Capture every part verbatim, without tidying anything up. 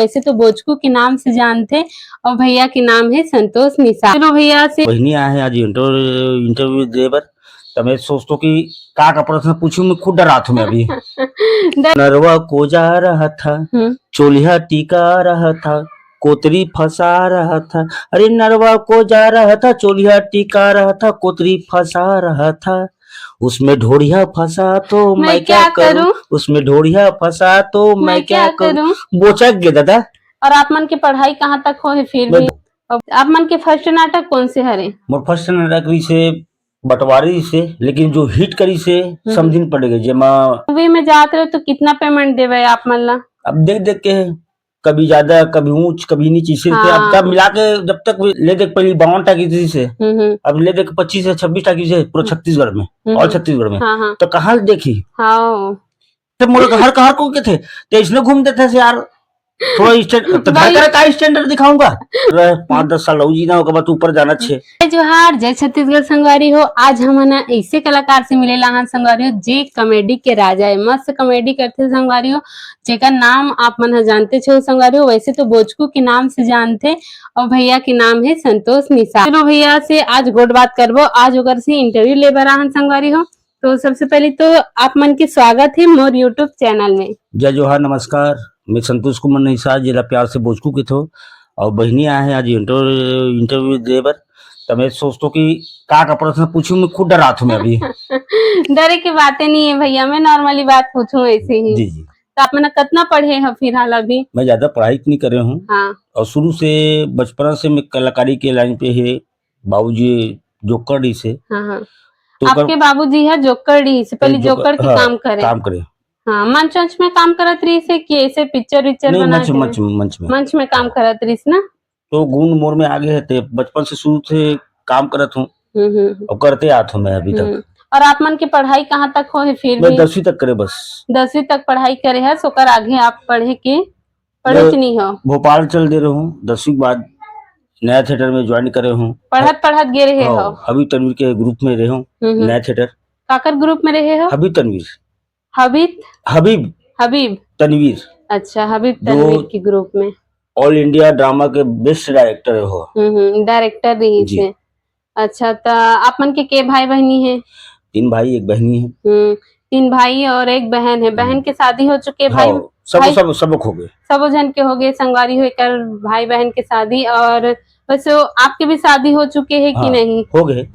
वैसे तो बोचकू के नाम से जानथे, और भैया के नाम है संतोष निषाद। चलो भैया से बहिनी आए हैं आज इंटरव्यू, इंटरव्यू दे बर, त मैं सोचतो कि का का प्रश्न पूछूं, मैं खुद डरात हूं मैं अभी। डर- नरवा को जा रहा था, हम्म। चोलिहा टिका रहा था, कोतरी फंसा रहा था। अरे नरवा को जा रहा था, चोलिहा टिका रहा था, कोतरी फंसा रहा था। उसमें ढोढ़िया फंसा तो मैं मैं क्या क्या करूं? करूं? उसमें ढोढ़िया फंसा तो मैं मैं क्या क्या करूं? करूं? बोचक गे दादा। और आप मन के पढ़ाई कहाँ तक हो है फिर मैं भी? और आप मन के फर्स्ट नाटक कौन से हरे? मोर फर्स्ट नाटक रहिसे बटवारी से, लेकिन जो हिट करिसे हम्म। समधिन पड़ गे, जेमा मूवी में जात रहे तो कितना पेमेंट देवे आप मन ला? अब देख देख के कभी ज्यादा, कभी ऊंच, कभी नीच, इसे थे। अब हाँ। सब मिला के जब तक भी ले देख, पहली बावन टाकीज रहिसे, हम्म, हम्म। अब ले देख पच्चीस या छब्बीस टाकीज है पूरा हम्म। छत्तीसगढ़ में, हम्म, और हम्म। छत्तीसगढ़ में। हाँ, हाँ। तो कहाँ देखी? हाँ। तो मोला हर, हर को कहते, "ते इसने घूम देते से यार, थोड़ा स्टैंड-, तो भाई। घर का स्टैंडर्ड दिखाऊंगा?" रह, पाँच दस साल रहू जी ना, ओकर बाद ऊपर जाना छे। जय जोहार, जय छत्तीसगढ़ संगवारी हो। आज हमन ह ऐसे कलाकार से मिले ला हन संगवारी हो, जे कॉमेडी के राजा है, मस्त कॉमेडी करथे संगवारी हो, जेकर नाम आप मन ह जानते छो संगवारी हो। वैसे तो बोचकू के नाम से जानथे, और भैया के नाम है संतोष निषाद। चलो भैया से आज गोठ बात करबो, आज ओकर से इंटरव्यू ले बर आहन संगवारी हो। तो सबसे पहले तो आप मन के स्वागत है मोर YouTube चैनल में। जय जोहार, नमस्कार। मैं संतोष कुमार निषाद, जेला प्यार से बोचकू कहिथे, और बहिनी आए हैं आज इंटरव्यू, इंटरव्यू दे बर। त मैं सोचतो कि का का प्रश्न पूछूं, मैं खुद डरात हूं मैं अभी। डरे के बातें नहीं है भैया, मैं नॉर्मली बात पूछूं ऐसे ही। जी, जी। तो आप मन कतना पढ़े हो फिलहाल अभी? मैं ज्यादा पढ़ाई तो नहीं करे हूँ। हाँ। और शुरू से, बचपना से मैं कलाकारी के लाइन पे है। बाबूजी जोकर डी से। हाँ, हाँ। तो ओकर आपके बाबूजी है जोकर डी से, पहले ए, जोकर, जोकर के हाँ, काम करे। काम करे। हाँ, मंच वंच में काम करत रहिसे कि ऐसे पिक्चर विक्चर नहीं, बना मंच, के? मंच, मंच में। मंच में काम हाँ। करत रहिस ना? तो गुण मोर में आगे है, ते बचपन से शुरू से काम करत हूँ हम्म, हम्म, हम्म। और करते आत हूँ मैं अभी तक। हम्म। और आप मन के पढ़ाई कहाँ तक हो है फिर मैं भी? दसवीं तक करे बस। दसवीं तक पढ़ाई करे हस, ओकर आगे आप पढ़े के पढ़े मैं कि नहीं हो? भोपाल चल दे रहे हूँ, दसवीं के बाद नया थिएटर में ज्वाइन करे हूँ। पढ़त पढ़त गे रहे हाँ, हो? हबीब तनवीर के ग्रुप में रहे हूँ, हम्म, हम्म। नया थिएटर। काकर ग्रुप में रहे हो? हबीब तनवीर। हबीब? हबीब। हबीब? तनवीर। अच्छा, हबीब जो तनवीर के ग्रुप में। ऑल इंडिया ड्रामा के बेस्ट डायरेक्टर हो। हम्म, हम्म, डायरेक्टर रहिस जी। हे। अच्छा, त आप मन के के भाई बहिनी हे? तीन भाई, एक बहिनी है। हम्म, तीन भाई और एक बहन है। बहन हम्म। के शादी हो चुके, भाई, हाँ, सब, भाई सब, सब हो गए। सबो झन के हो गए, संगवारी हो एकर भाई बहन के शादी। और वैसे वो आपके भी शादी हो चुके हैं कि हाँ, नहीं? हो गए।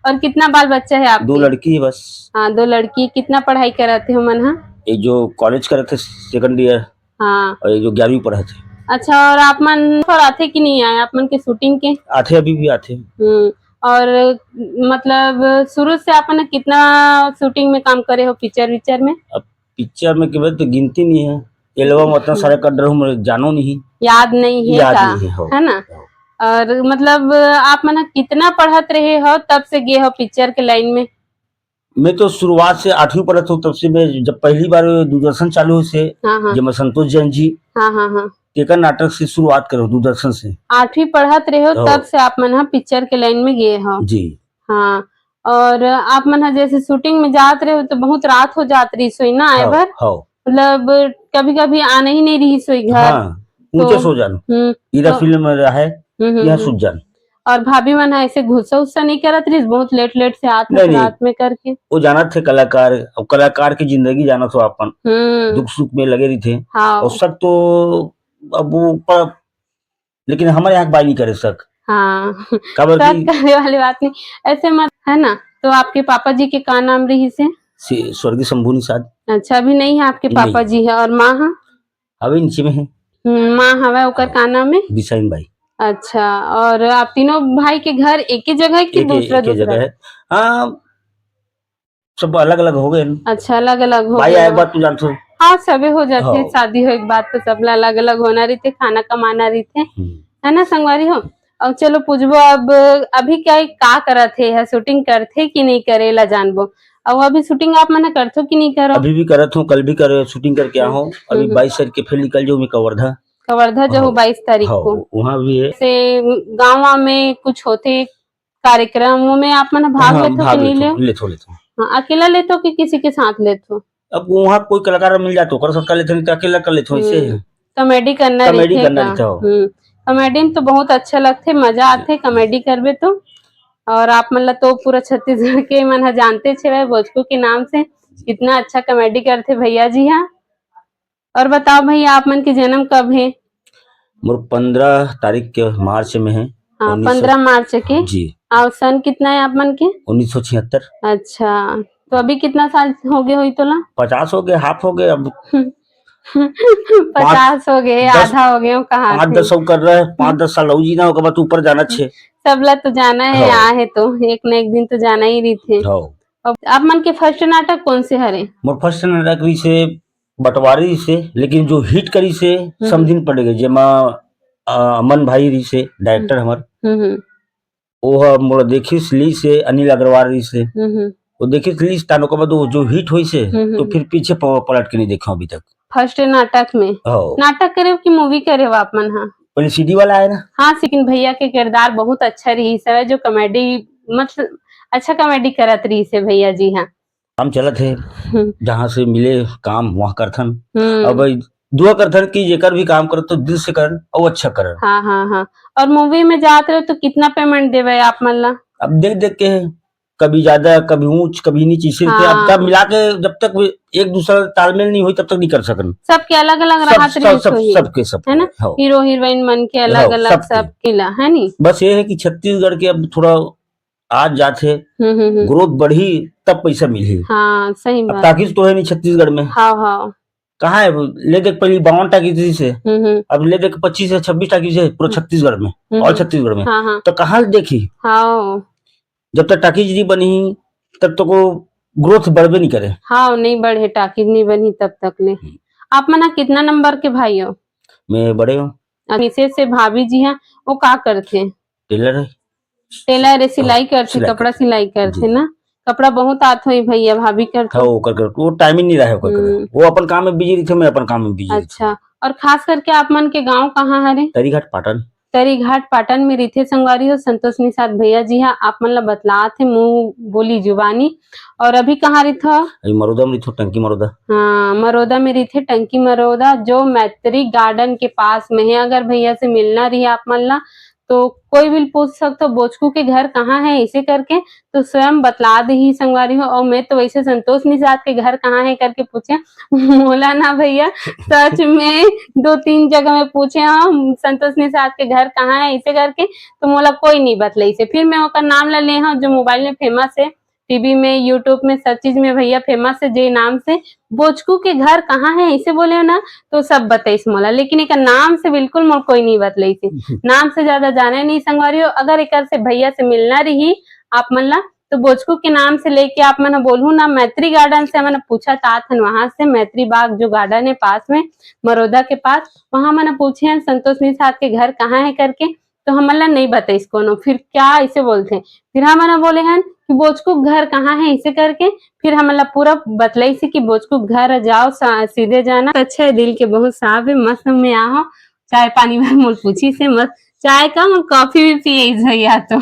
और कितना बाल बच्चा है आपके? दो लड़की है बस। हाँ, दो लड़की। कितना पढ़ाई करत हे ओमन ह? एक जो कॉलेज करत हे सेकंड ईयर हाँ। और एक जो ग्यारहवीं पढ़त हे। अच्छा, और आप मन पर आथे कि नहीं आए, आप मन के शूटिंग के? आथे, अभी भी आथे। हम्म, और मतलब शुरू से आप मन कितना शूटिंग में काम करे हो, पिक्चर विक्चर में? अब पिक्चर में के तो गिनती नहीं है, एल्बम उतना सारा कर रहे हो, मुझे जानो नहीं। याद नहीं है याद का? नहीं है, हो। है ना? हो। और मतलब आप मन कितना पढ़त रहे हो तब से गए हो पिक्चर के लाइन में? मैं तो शुरुआत से आठवीं पढ़त हूँ, तब से मैं जब पहली बार दूरदर्शन चालू से, हाँ, हाँ। जब मैं संतोष जैन जी, हाँ, हाँ, हाँ। तेकर नाटक से शुरुआत करो दूरदर्शन से। आठवीं पढ़त रहे हो हो। तब से आप मन ह पिक्चर के लाइन में गए हो। जी। हाँ, और आप मन ह जैसे शूटिंग में जात रहे हो तो बहुत रात हो जात रही सोई ना आए हो, बर? हो। मतलब कभी-कभी आना ही नहीं रही सोई घर। हाँ, ऊंचे तो सो जान। हम्म, इधर तो फिल्म में रहे, हम्म, हम्म, यहाँ हम्म। सुत जान। और भाभी मन ह ऐसे गुस्सा उस्सा नहीं करत रहिस, बहुत लेट लेट से आत नहीं, नहीं। रात में करके? वो जानत थे कलाकार, अब कलाकार की जिंदगी जानत हो अपन, हम्म। दुख सुख में लगे रही थे। हाँ। और सब तो अब वो पर, लेकिन हमारे यहाँ बाई नहीं करे सक। हाँ। काबर शक की करे वाली बात नहीं, ऐसे मत है ना। तो आपके पापा जी के का नाम रहिस हे? से-, स्वर्गीय शंभू निषाद। अच्छा, अभी नहीं है आपके नहीं। पापा जी है, और माँ है? अभी नीचे में है। हम्म, माँ हवे, ओकर का नाम है? बिसाइन बाई। अच्छा, और आप तीनों भाई के घर एक ही जगह है कि एक ही, दूसरा, एक ही दूसरा? जगह है। हाँ, सब अलग-अलग हो गए न। अच्छा, अलग-अलग हो भाई गए आए हो। बात तो जानथो। हाँ, सबे हो जाथे, हाँ। शादी हो एक बात तो सबला अलग-अलग होना रहिथे, खाना कमाना रहिथे। हम्म। है ना, संगवारी हो? अब चलो पूछबो, अब अभी क्या, का करत हे, है shooting करथे कि नहीं करे ला जानबो। अब अभी shooting आप मन करथो कि नहीं करो? अभी भी करत हूँ, कल भी करे, shooting करके आ हूँ। हम्म। अभी हम्म। बाईस तारीख के फिर निकल जाऊँ मैं कवर्धा। कवर्धा जो हो हाँ। बाईस तारीख हाँ, को। वहाँ भी है। से गाँव में कुछ होथे कार्यक्रम, ओमे आप मन भाग हाँ, लेथो भाग कि नहीं लेथो, लेव? लेथो, लेथो। हाँ, अकेला लेथो कि किसी के साथ लेथो? अब वहाँ कोई कलाकार मिल जातो, ओकर साथ कर लेथो, नहीं तो अकेला कर लेथो, ऐसे हम्म। है। कॉमेडी करना कॉमेडी रहिथे करना का? रहिथे, हो। हम्म, कॉमेडी में तो बहुत अच्छा लगथे, मजा आथे कॉमेडी करबे तो। और आप मन ला तो पूरा छत्तीसगढ़ के मन ह जानते छेवय बोचकू के नाम से, कितना अच्छा कॉमेडी करथे भैया जी हा। और बताओ भैया, आप मन के जन्म कब हे? मोर पंद्रह तारीख के मार्च में है। हाँ, उन्नीस सौ पंद्रह मार्च के। जी। और सन कितना है आप मन के? उन्नीस सौ छिहत्तर। अच्छा, तो अभी कितना साल हो गए होई तोला? पचास हो गए, हाफ हो गए अब। पचास हो गए, दस, आधा हो गए, कहाँ पाँच थे? दस और कर रहा है, पाँच दस साल और जीना, ओकर बाद ऊपर जाना छे। सब ला तो जाना है, हाँ। आहे तो एक ना एक दिन तो जाना ही रहिथे। हाँ। अब आप मन के फर्स्ट नाटक कौन से हरे? मोर फर्स्ट नाटक रहिसे बटवारी से, लेकिन जो हिट करिसे हम्म। समधिन पड़ गए, जेमा, अ, अमन भाई रहिसे डायरेक्टर हम्म। हमर। हम्म, हम्म। वो ह मोला देखिस ली से अनिल अग्रवाल रहिसे। हम्म, हम्म। वो देखिस ली से, तानो के बाद वो जो हिट होइसे, हम्म, हम्म। तो फिर पीछे प-, पलट के नहीं देखा अभी तक। फर्स्ट नाटक में? हो। नाटक करे हो कि मूवी करे हो आप मन हा? पहले सीडी वाला आए ना। हाँ, लेकिन भैया के किरदार बहुत अच्छा रहिस हवय, जो कॉमेडी, मतलब, अच्छा कॉमेडी करत रहिसे भैया जी हा। काम चलत हे, हम्म। जहाँ से मिले काम वहाँ करथन। हम्म। अब दुआ करथन कि जेकर भी काम करत तो दिल से करन और अच्छा करन। हाँ, हाँ, हाँ। और मूवी में जात रहे तो कितना पेमेंट देवे आप मन ला? अब देख देख के है, कभी ज्यादा, कभी ऊंच, कभी नीच, इसे के हाँ। अब का मिला के जब तक भी एक दूसरा तालमेल नहीं होई तब तक नहीं कर सकन। सबके अलग-अलग सब, रहत सब, रहिस सब, होही, सबके, सबके, है ना? हाँ। हीरो हीरोइन मन के हाँ, अलग-अलग सबके। सबके ला, है नी? बस ये है कि छत्तीसगढ़ के अब थोड़ा आज जात हे, हम्म, हम्म, हम्म। ग्रोथ बढ़ी तब पैसा मिलही। हाँ, सही अब बात। टाकीज तो है नहीं छत्तीसगढ़ में। हाँ, हाँ। कहाँ है वो? ले देख, पहली बावन टाकीज से, हम्म, हम्म। अब ले देख पच्चीस या छब्बीस टाकीज है पूरा हम्म। छत्तीसगढ़ में, हम्म, ऑल हम्म। छत्तीसगढ़ में। हाँ, हाँ। तो कहाँ से देखी? हाँ। जब तक टाकीज नहीं बनी, तब तक वो ग्रोथ बढ़बे नहीं करे। हाँ, नहीं बढ़े, टाकीज नहीं बनी तब तक ले। हम्म। आप मन ह कितना नंबर के भाई हो? मैं बड़े हूँ। अच्छा, विशेष से भाभी जी हैं, वो का करथे? टेलर है। टेलर है, सिलाई करथे, सिलाई कपड़ा करथे। सिलाई करथे जी। ना? कपड़ा बहुत आत होई भैया, भाभी करथे। हाँ, वो कर, कर, वो टाइम ही नहीं रहे ओकर करे। हम्म। वो अपन काम में बिजी रहिथे, मैं अपन काम में बिजी रहिथे। अच्छा, और खास करके आप मन के गांव कहाँ हरे? तरीघाट पाटन। तरीघाट पाटन में रहिथे संगवारी हो संतोष निषाद भैया जी हा, आप मन ला बतलात हे मुंह बोली जुबानी। और अभी कहाँ रहिथो? अभी मरोदा में रहिथो, टंकी मरोदा। हाँ, मरोदा में रहिथे, टंकी मरोदा, जो मैत्री गार्डन के पास में है। अगर भैया से मिलना रही आप मन ला, तो कोई भी पूछ सकथो, "बोचकू के घर कहाँ है?" इसे करके तो स्वयं बतला देही संगवारी हो। और मैं तो वैसे संतोष निषाद के घर कहाँ है करके पूछे, मोला ना भैया, सच में दो तीन जगह में पूछे हम, "संतोष निषाद के घर कहाँ है?" इसे करके, तो मोला कोई नहीं बतलाइसे। फिर मैं ओकर नाम ला ले हूँ, जो मोबाइल में फेमस है, टीवी में, YouTube में, सब चीज में भैया फेमस है, जे नाम से बोचकू के घर कहाँ है, इसे बोले हो ना, तो सब बताइस मोला, लेकिन एकर नाम से बिल्कुल मोर कोई नहीं बतलाइसे। नाम से ज्यादा जाने नहीं संगवारी हो। अगर एकर से भैया से मिलना रही आप मन ला, तो बोचकू के नाम से लेके आप मन ह बोलहू ना, मैत्री गार्डन से हमन ह पूछत आत हन, वहां से मैत्री बाग जो गार्डन है पास में, मरोदा के पास, वहां मन ह पूछे हन संतोष निषाद के घर कहाँ है करके, तो हमन ला नहीं बताइस कोनो। फिर क्या इसे बोलथे, फिर हमन ह बोले हन कि बोचकू घर कहाँ है इसे करके, फिर हमन ला पूरा बतलाइसे कि बोचकू घर जाओ, सा-, सीधे जाना। अच्छा है, दिल के बहुत साफ है, मस्त में आहो, चाय पानी भर मोल पूछिस हे, मस्त चाय का मोल कॉफी भी पिए भैया तो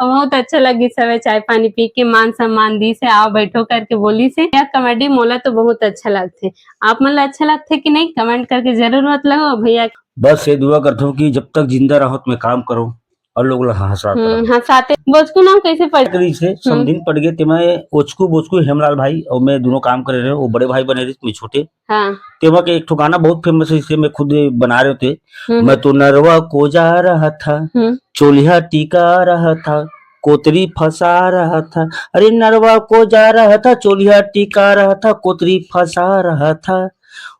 बहुत अच्छा लगिस हवे, चाय पानी पी के मान सम्मान दिस हे, आओ बैठो करके बोलिस हे। यह कॉमेडी मोला तो बहुत अच्छा लगथे, आप मन ला अच्छा लगथे कि नहीं, कमेंट करके जरूर बतलाओ भैया। बस ये दुआ करता हूँ कि जब तक जिंदा रहो तुम्हें काम करो और लोग ला हंसात हम्म, रहो। हंसाते। बोचकू नाम कैसे पड़ करी से हम्म। समदिन पड़ गए, ते मैं ओचकू बोचकू हेमलाल भाई और मैं दोनों काम करे रहे, वो बड़े भाई बने रहे, मैं छोटे। हाँ। तेमा के एक ठो गाना बहुत फेमस है, इसे मैं खुद बना रहे थे। हम्म। मैं तो नरवा को जा रहा था, हम्म। चोलिया टिका रहा था, कोतरी फंसा रहा था। अरे नरवा को जा रहा था, चोलिया टिका रहा था, कोतरी फंसा रहा था।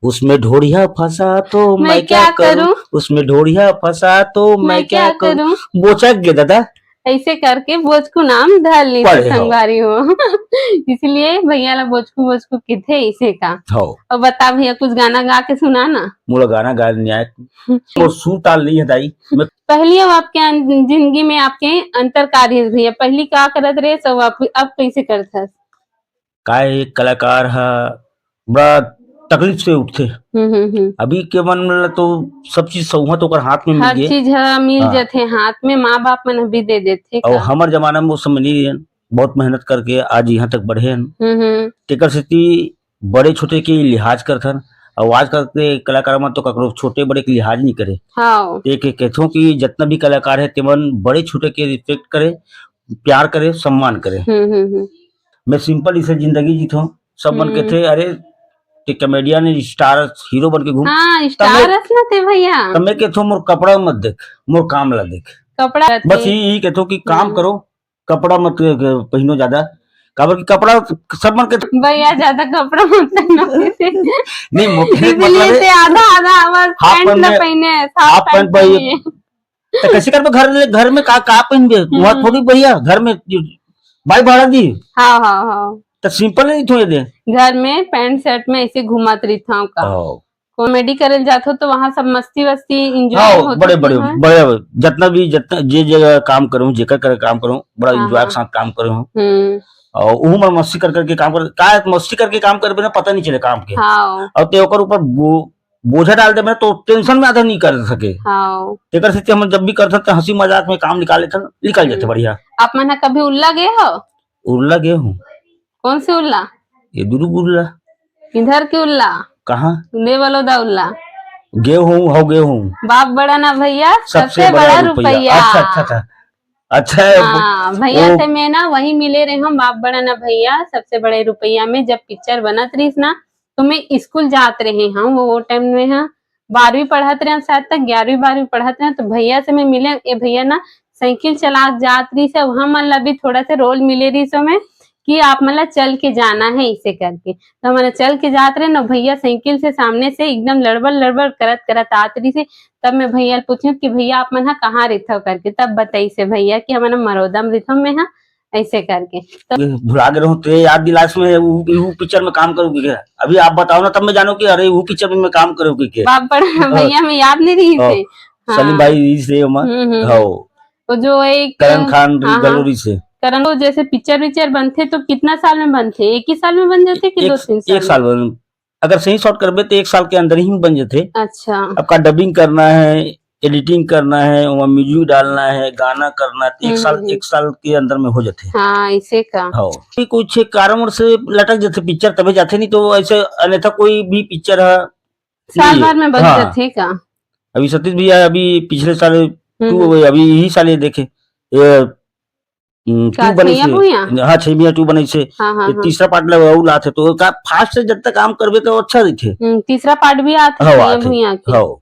उसमें ढोड़िया फंसा तो मैं मैं क्या क्या करूं? करूं? उसमें ढोड़िया फंसा तो मैं मैं क्या क्या करूं? करूं? बोचक गे दादा। ऐसे करके बोचकू नाम धर ली पड़े हो। संगवारी हो। इसलिए भैया ला बोचकू बोचकू किथे इसे का। हो। और बता भैया, कुछ गाना गा के सुना ना। मोला गाना गा न्याय। वो सुर ताल नहीं है दाई। मैं पहली अब आपके अन-, जिंदगी में आपके अंतर का रहिस भैया? पहली का करत रहे, सब आप, अब कैसे करत हस? काय एक कलाकार ह बड़ा तकलीफ से उठथे। हम्म, हम्म, हम्म। अभी के मन में तो सब चीज सौंहत ओकर हाथ में मिल हर गे। चीज ह मिल हाँ। जथे हाथ में, माँ बाप मन भी दे देथे और का। हमर जमाना में वो समय नहीं रहन, बहुत मेहनत करके आज यहाँ तक बढ़े हन। हम्म, हम्म। तेकर सेती बड़े छोटे के लिहाज करथन। अउ आजकल के कलाकार मन तो ककरो छोटे बड़े के लिहाज नहीं करे। हाँ। ते के कहथों कि जितना भी कलाकार है, तेमन बड़े छोटे के रिस्पेक्ट करे, प्यार करे, सम्मान करे। हम्म, हम्म, हम्म। मैं सिंपल इसे जिंदगी जीथों। सब मन हम्म। कहथे, "अरे, ते कॉमेडियन स्टार हीरो बन के घूम।" हाँ, तब मैं स्टार हस ना ते भैया। तब मैं कहथों, "मोर कपड़ा मत देख, मोर काम ला देख।" कपड़ा बस रहते। यही, यही कहथों कि काम हम्म। करो, कपड़ा मत पहनो ज्यादा, काबर कि कपड़ा सब मन के भैया ज्यादा कपड़ा मत पहनो। नहीं, मोर कहने का इसीलिए मतलब है, ते आधा, आधा आवाज हाफ पैंट पैंट ला में, पहने, हाफ हाफ पैंट पैंट भाई, पहने। तो कैसे करबे घर ले, घर में का, का पहनबे? हम्म। वहाँ थोड़ी भैया, घर में भाई भाड़ा दी। हाँ, हाँ, हाँ। तो सिंपल ही थोड़े दे। घर में पैंट शर्ट में ऐसे घुमात रहिथव का? हाँ। कॉमेडी करे जाथो तो वहाँ सब मस्ती वस्ती, एंजॉय हाँ, होथे बड़े, कि बड़े, हाँ? बड़े, जितना भी, जितना, जे जगह काम करूँ, जेकर करे काम करूँ, बड़ा हाँ, एंजॉय हाँ। के साथ काम करूँ। हम्म। और उहू में मस्ती कर करके काम कर, का मस्ती करके काम करबे ना, पता नहीं चले काम के। हाँ। और ते ओकर ऊपर बो-, बोझा डाल देबे ना, तो टेंशन में आधा नहीं कर सके। हाँ। तेकर सेती हम जब भी करथन, तो हंसी मजाक में काम निकाल लेथन, निकल जाथे हम्म। बढ़िया। आप मन ह कभी उल्ला गे हो? उल्ला गे हूँ। कौन से उल्ला? ये दुर्ग उल्ला। इधर के उल्ला? कहाँ? देवलोदा उल्ला। गे हूँ, हो गे हूँ। बाप बड़ा ना भैया, सबसे सबसे बड़ा बड़ा रुपया। रुपया। अच्छा, अच्छा, अच्छा। अच्छा है, वो, हाँ, भैया वो से मैं ना वही मिले रहे हूँ, बाप बड़ा ना भैया, सबसे बड़े रुपया में जब पिक्चर बनत रहिस ना, तो मैं स्कूल जात रहे हूँ, वो, वो टाइम में, हाँ, बारहवीं पढ़त रहे, शायद तक ग्यारहवीं बारहवीं पढ़त रहे, तो भैया से मैं मिले, ए भैया ना साइकिल चला के जात रहिस हे, वहाँ मन ला भी थोड़ा से रोल मिले रहिस में कि आप मन ला चल के जाना है, इसे करके। तो हमन चल के जात रहे ना, भैया साइकिल से सामने से एकदम लड़बड़ लड़बड़ करत करत आत रहिस हे। तब मैं भैया ल पूछूं कि भैया आप मन ह कहाँ रहिथव करके, तब बताइस हे भैया कि हमन ह मरोदा में रहिथव मैं ह, ऐसे करके। तो भुला गे रहूं, ते याद दिलास में उ, उ पिक्चर में काम करूं कि क्या? अभी आप बताओ ना, तब मैं जानूं कि अरे, वो पिक्चर में मैं काम करूं कि क्या? बाप बड़ा हाँ। भैया में याद नहीं रहिस हाँ। हे। सलीम हाँ। भाई रहिस हे ओमा। हम्म, हम्म। हाँ। वो जो एक करण खान हाँ, हाँ। गलोरी से। करण, वो जैसे पिक्चर विक्चर बनथे तो कितना साल में बनथे? एक ही साल में बन जाथे कि एक, दो तीन साल एक में? साल में। अगर सही शॉट करबे तो एक साल के अंदर ही बन जाथे। अच्छा। अब का डबिंग करना है, एडिटिंग करना है, वहाँ म्यूजिक डालना है, गाना करना है, तो एक हम्म, साल, हम्म। एक साल के अंदर में हो जाथे। हाँ, इसे का। हाँ। कि कुछ कारणवश से लटक जाथे पिक्चर, तबे जाथे, नहीं तो ऐसे अन्यथा कोई भी पिक्चर है, साल नहीं, भर में बन हाँ। जाथे का? अभी सतीश भैया अभी पिछले साल हम्म, टू हम्म। हो गए, अभी यही साल ये देखे, ये, हम्म, का टू बनी छैया से। भुइयां? हाँ, छैया भुइयां टू बनी से। हाँ, हाँ, ये हाँ। तीसरा पार्ट लगा, वो लाथे, तो का फास्ट से जब तक काम करबे तो अच्छा दिखे। हम्म, तीसरा पार्ट भी आथे हाँ, छैया आथे। भुइयां के? हाँ।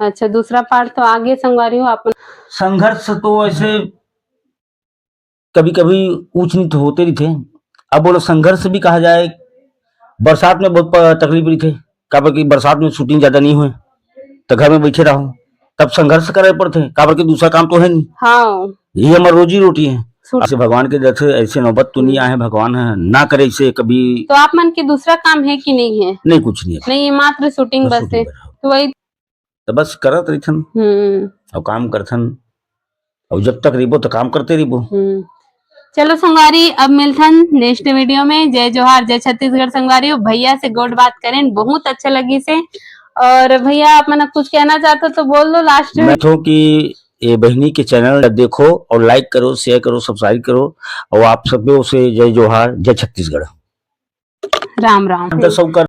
अच्छा, दूसरा पार्ट तो आगे संगवारी हो अपन। संघर्ष तो ऐसे कभी-कभी ऊंच नीच होते रहिथे। अब बोलो, संघर्ष भी कहा जाए, बरसात में बहुत प-, तकलीफ रहिथे, काबर कि बरसात में शूटिंग ज्यादा नहीं होए, तो घर में बैठे रहो, तब संघर्ष करे पड़थे, काबर कि दूसरा काम तो है नहीं। हाँ। ये हमारी रोजी रोटी है। शूट- ऐसे भगवान के दर से ऐसे नौबत तो नहीं हम्म। आए हैं, भगवान है, ना करे इसे कभी। तो आप मन के दूसरा काम है कि नहीं है? नहीं, कुछ नहीं है। नहीं, ये मात्र शूटिंग बस बस है। शूटिंग पर। तो वही तो बस करत रहिथन हम्म। अउ काम करथन, अउ जब तक रहिबो तो काम करते रहिबो। हम्म। चलो संगवारी, अब मिलथन नेक्स्ट वीडियो में। जय जोहार, जय छत्तीसगढ़ संगवारी। भैया से गोठ बात करेन, बहुत अच्छा लगिस हे। और भैया आप मन कुछ कहना चाहते हो तो बोल दो लास्ट में। मैं तो कि ये बहिनी के चैनल देखो और लाइक करो, शेयर करो, सब्सक्राइब करो। और आप सबको से जय जोहार, जय छत्तीसगढ़। राम राम। हम तो सब कर